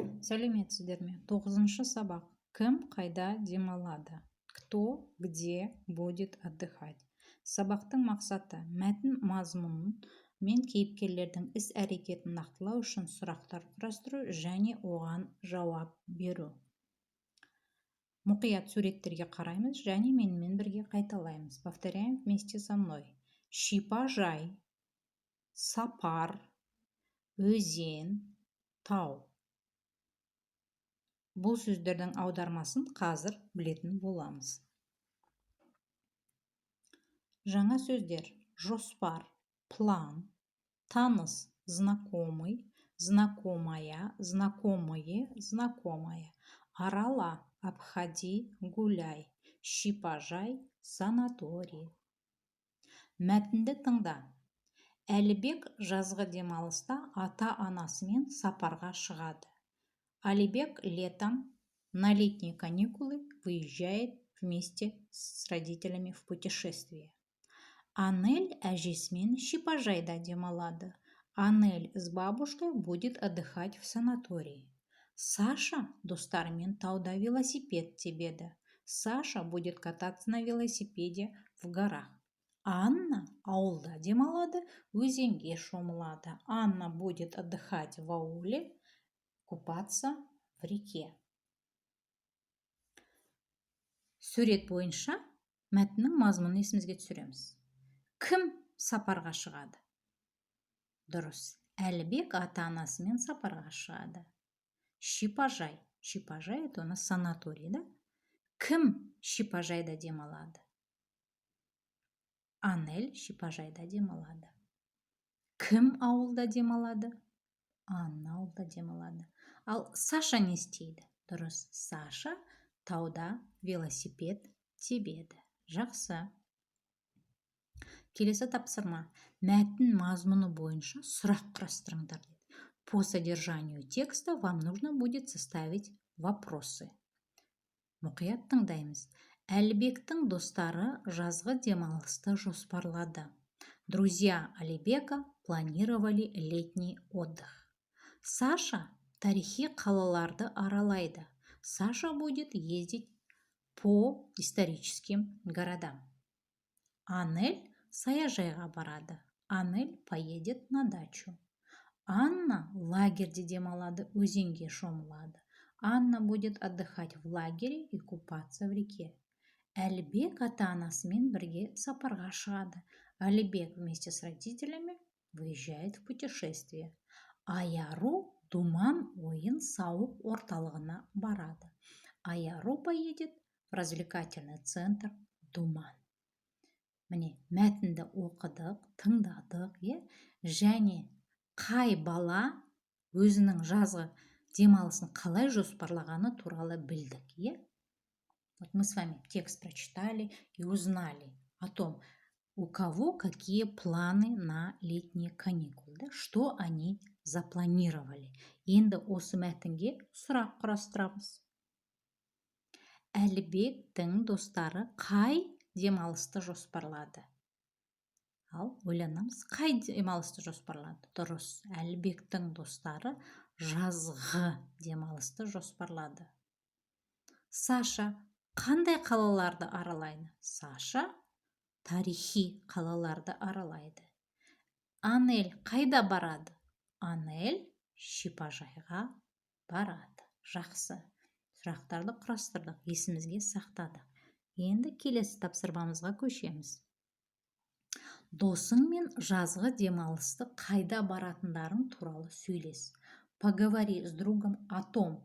Сәлеметсіздер ме! Тоғызыншы сабақ. Кім қайда демалады? Кто где будет отдыхать? Сабақтың мақсаты: мәтін мазмұнын мен кейіпкерлердің іс-әрекетін нақтылау үшін сұрақтар құрастыру және оған жауап беру. Мұқият суреттерге қараймыз және менімен бірге қайталаймыз. Повторяем вместе со мной: шипажай, сапар, өзен, тау. Бұл сөздердің аудармасын қазір білетін боламыз. Жаңа сөздер: жоспар — план, таныс — знакомый, знакомая, знакомые, знакомая, арала — обходи, гуляй, шипажай — санаторий. Мәтінді тыңда. Әлібек жазғы демалыста ата-анасымен сапарға шығады. Алибек летом на летние каникулы выезжает вместе с родителями в путешествие. Анель әжесімен шипажайда демалады. Анель с бабушкой будет отдыхать в санатории. Саша достарымен тауда велосипед тебеді. Саша будет кататься на велосипеде в горах. Анна ауылда демалады, өзенге шомылады. Анна будет отдыхать в ауле, купаться в реке. Сурет бойынша мәтіннің мазмұнын есімізге түсіреміз. Кім сапарға шығады? Дұрыс, Әлібек ата анасымен сапарға шығады. Шипажай. Шипажай — это у нас санаторий, да? Кім шипажайда демалады? Анель шипажайда демалады. Кім ауылда демалады? Анна ауылда демалады. Ал Саша не істейді? Дұрыс, Саша тауда велосипед тебеді. Жақсы. Келесі тапсырма: мәтін мазмұны бойынша сұрақ құрастырыңдар дейді. По содержанию текста вам нужно будет составить вопросы. Мұқият тыңдаймыз. Әлібектің достары жазғы демалысты жоспарлады. Друзья Алибека планировали летний отдых. Саша тарихи қалаларды аралайды. Саша будет ездить по историческим городам. Анель саяжайға барады. Анель поедет на дачу. Анна лагерьде демалады, өзенге шомылады. Анна будет отдыхать в лагере и купаться в реке. Әлібек ата-анасымен бірге сапарға шығады. Алибек вместе с родителями выезжает в путешествие. Аяру Думан ойын сауық орталығына барады. Аяру поедет в развлекательный центр «Думан». Міне, мәтінді оқыдық, тыңдадық, иә, және қай бала өзінің жазғы демалысын қалай жоспарлағаны туралы білдік, иә. Вот мы с вами текст прочитали и узнали о том, у кого какие планы на летние каникулы, да, что они запланировали. Енді осы мәтінге сұрақ құрастырамыз. Әлібектің достары қай демалысты жоспарлады? Ал, ойланамыз, қай демалысты жоспарлады? Дұрыс, Әлібектің достары жазғы демалысты жоспарлады. Саша қандай қалаларды аралайды? Саша тарихи қалаларды аралайды. Анель қайда барады? Анель шипажайға барады. Жақсы, сұрақтарды құрастырдық, есімізге сақтадық. Енді келесі тапсырмамызға көшеміз. Досыңмен жазғы демалысты қайда баратындарың туралы сөйлес. Поговори с другом о том,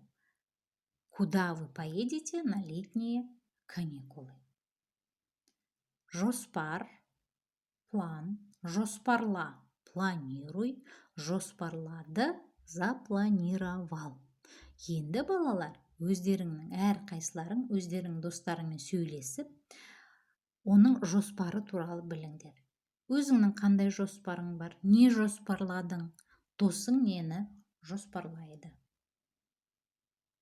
куда вы поедете на летние каникулы. Жоспар — план, жоспарла — планируй, жоспарлады — запланировал. Енді, балалар, өздеріңнің әрқайсыларың өздеріңнің достарыңмен сөйлесіп, оның жоспары туралы біліңдер. Өзіңнің қандай жоспарың бар, не жоспарладың, досың нені жоспарлайды?